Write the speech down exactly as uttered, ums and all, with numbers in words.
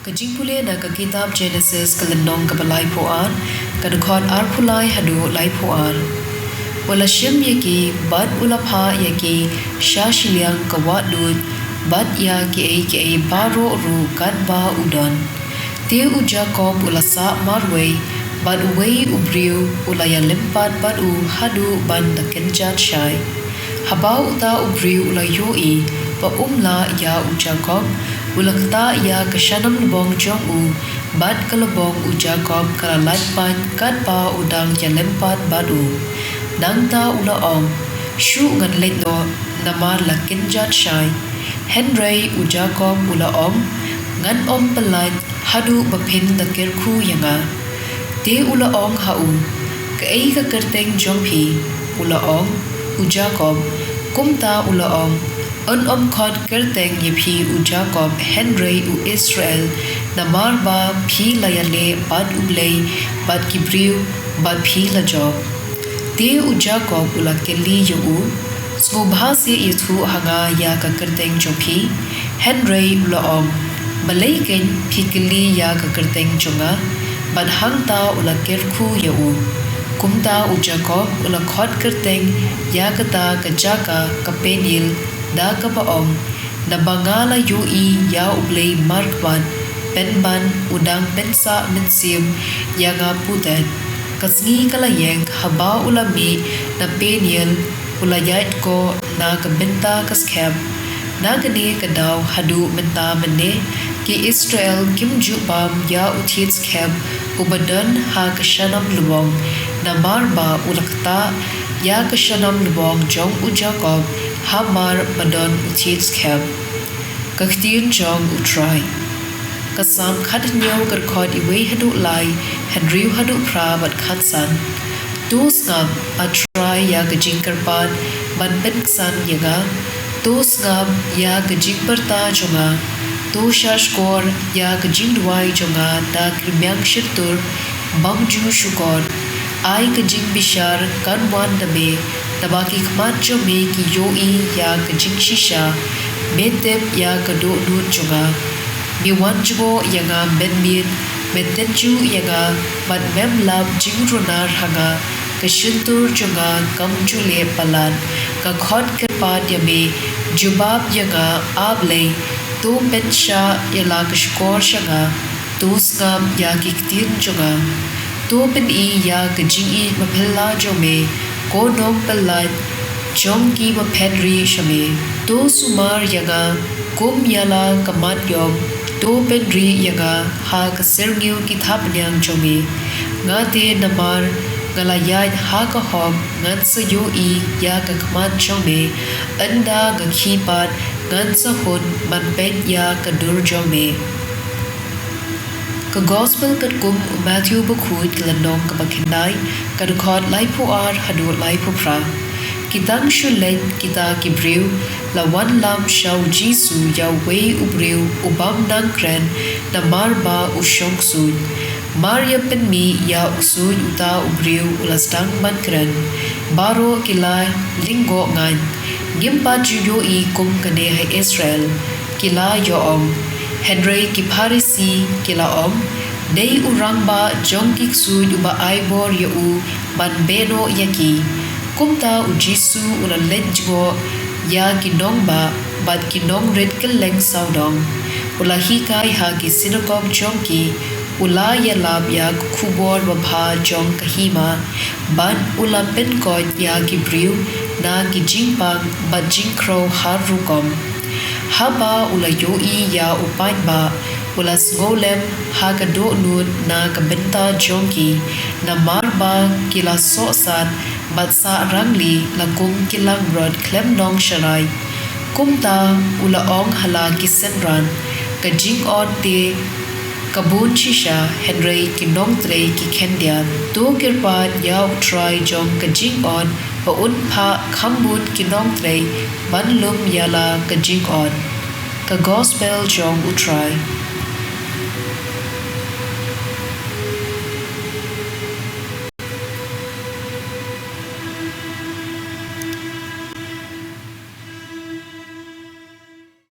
Ka jingpule na ka kitab Jenesis, ka lynnong kaba laiphew ar, ka dkhot arphew lai haduh laiphew ar. U la shim ïa ki bad u la phah ïa ki sha shiliang ka wah duid, bad ïa kiei kiei baroh ruh katba u don. Te u Jakob u la sah marwei, bad uwei u briew u la ïalam pat bad u haduh ban da kynjat shai. Haba uta u briew u la ïohi ba um lah ïa u Jakob, u la ktah ïa ka shnong lbong jong u, bad ka lbong u Jakob ka la lait paid katba u dang ïalam pat bad u. Nangta u la ong, shu ngan leit noh, namar la kynjat shai. Hynrei u Jakob u la ong, ngan ym pyllait haduh ba phin da kyrkhu ïa nga. Te u la ong ha u, kaei ka kyrteng jong phi? U la ong, u Jakob. Kumta u la ong, yn ym khot kyrteng ïa phi u Jakob, hynrei u Israel, namar ba phi la ïaleh bad U Blei, bad ki briew, bad phi la jop. Te u Jakob u la kylli ïa u, sngewbha seh ïathuh ha nga ïa ka kyrteng jong phi. Hynrei u la ong, balei kein phi kylli ïa ka kyrteng jong nga? Bad hangta u la kyrkhu ïa u. Kumta u Jakob u la khot kyrteng ïa kata ka jaka ka Peniel, da kaba ong, naba nga la ïohi ïa U Blei markhmat, pynban u dang pynsah mynsiem ïa nga pyrthei. Ka sngi ka la ïeng, haba u la mih na Peniel, u la ïaid ko na ka bynta ka skhem. Na kane ka daw haduh mynta mynne, ki Israel kim ju bam ïa u thied skhem uba don ha ka shnong lbong, namar ba u la ktah ïa ka shnong lbong jong u Jakob, hamar ba don u thied skhem. Ka ktien jong U Trai. Ka Salm khathynñiew, ka dkhot iwei haduh lai, hynriew haduh phra bad khatsan. To sngap, A Trai, ïa ka jingkyrpad, ban pynksan ïa nga. To sngap ïa ka jingpyrta jong nga. To shahshkor ïa ka jingduwai jong nga da ka rmiang shyntur, bym ju shukor. Ai ka jingbishar kan wan na me, naba ki khmat jong me ki ïohi ïa ka jingshisha. Me tip ïa ka dohnud jong nga. Me wan jngoh ïa nga mynmiet, me tynjuh ïa nga, bad mem lap jingrunar ha nga. Ka shyntur jong nga kam ju leh palat. Nga khot kyrpad ïa me, jubab ïa nga, A Blei. To pynshah ïa la ka shkor sha nga. To sngap ïa ki ktien jong nga. To pyni ïa ka jingïeit baphylla jong me, ko Nongpyllait jong kiba phet rieh sha me. To sumar ïa nga kum ïa la ka mat ïom. To pynrieh ïa nga ha ka syrngiew ki thapniang jong me. Nga te namar nga la ïaid ha ka hok, ngan sa ïohi ïa ka khmat jong me. Ynda nga khie pat, ngan sa hun ban peit ïa ka dur jong me. Ka Gospel katkum u Matthew bakhuid, ka lynnong kaba khyndai, ka dkhot laiphew ar haduh laiphew phra. Ki tang shu leit kita ki briew, la wanlam sha u Jisu ïa uwei u briew u bym nang kren namar ba u shong ksuid. Mar ïa pynmih ïa u ksuid uta u briew u la sdang ban kren. Baroh ki la lyngkhuh ngan. Ngim pat ju ïohi kum kane ha Israel, ki la ïa ong. Hynrei ki Pharisi ki la ong, dei u rangbah jong ki ksuid uba ai bor ïa u ban beh noh ïa ki. Kumta u Jisu u la leit jngoh ïa ki nongbah bad ki nongrit kylleng sawdong. U la hikai ha ki synagog jong ki, u la ïalap ïa ka khubor babha jong ka hima, bad u la pynkoit ïa ki briew na ki jingpang bad jingkhrew har rukom. Haba u la ïohi ïa u paidbah, u la sngewlem ha ka dohnud na ka bynta jong ki, namar ba ki la sohsat bad sah rangli la kum ki langbrot khlem nongsharai. Kumta u la ong ha la ki synran, ka jingot te ka bun shisha, hynrei ki nongtrei ki khyndiat. To kyrpad ïa U Trai jong ka jingot ba un phah kham bun ki nongtrei ban lum ïa la ka jingot. Ka Gospel jong U Trai.